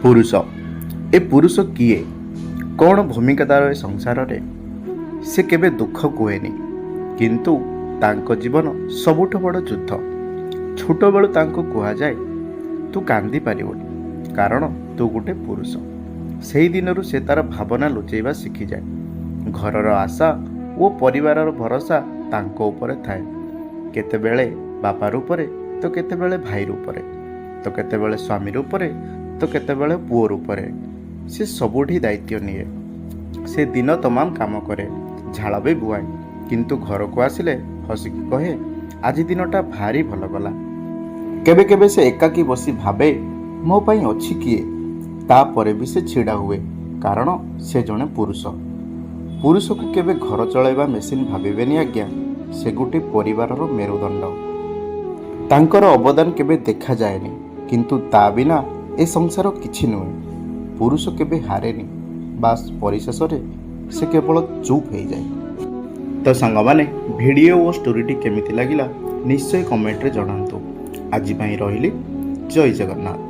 ପୁରୁଷ, ଏ ପୁରୁଷ କିଏ? କ'ଣ ଭୂମିକା ତାର ଏ ସଂସାରରେ? ସେ କେବେ ଦୁଃଖ କୁହେନି, କିନ୍ତୁ ତାଙ୍କ ଜୀବନ ସବୁଠୁ ବଡ଼ ଯୁଦ୍ଧ। ଛୋଟବେଳୁ ତାଙ୍କୁ କୁହାଯାଏ, ତୁ କାନ୍ଦି ପାରିବୁନି, କାରଣ ତୁ ଗୋଟେ ପୁରୁଷ। ସେଇ ଦିନରୁ ସେ ତାର ଭାବନା ଲୁଚେଇବା ଶିଖିଯାଏ। ଘରର ଆଶା ଓ ପରିବାରର ଭରସା ତାଙ୍କ ଉପରେ ଥାଏ। କେତେବେଳେ ବାପା ରୂପରେ ତ କେତେବେଳେ ଭାଇ ରୂପରେ, ତ କେତେବେଳେ ସ୍ୱାମୀ ରୂପରେ, ତ କେତେବେଳେ ପୁଅ ରୂପରେ, ସେ ସବୁଠି ଦାୟିତ୍ୱ ନିଏ। ସେ ଦିନ ତମାମ କାମ କରେ, ଝାଳ ବି ବୁହାଏ, କିନ୍ତୁ ଘରକୁ ଆସିଲେ ହସିକି କହେ, ଆଜି ଦିନଟା ଭାରି ଭଲ ଗଲା। କେବେ କେବେ ସେ ଏକାକୀ ବସି ଭାବେ, ମୋ ପାଇଁ ଅଛି କିଏ? ତାପରେ ବି ସେ ଛିଡ଼ା ହୁଏ, କାରଣ ସେ ଜଣେ ପୁରୁଷ। ପୁରୁଷକୁ କେବେ ଘର ଚଳାଇବା ମେସିନ୍ ଭାବିବେନି ଆଜ୍ଞା। ସେ ଗୋଟେ ପରିବାରର ମେରୁଦଣ୍ଡ। ତାଙ୍କର ଅବଦାନ କେବେ ଦେଖାଯାଏନି, କିନ୍ତୁ ତା ବିନା ଏ ସଂସାର କିଛି ନୁହେଁ। ପୁରୁଷ କେବେ ହାରେନି, ବାସ୍ ପରିଶେଷରେ ସେ କେବଳ ଚୁପ୍ ହେଇଯାଏ। ତ ସାଙ୍ଗମାନେ, ଭିଡ଼ିଓ ଓ ଷ୍ଟୋରିଟି କେମିତି ଲାଗିଲା, ନିଶ୍ଚୟ କମେଣ୍ଟରେ ଜଣାନ୍ତୁ। ଆଜି ପାଇଁ ରହିଲି। ଜୟ ଜଗନ୍ନାଥ।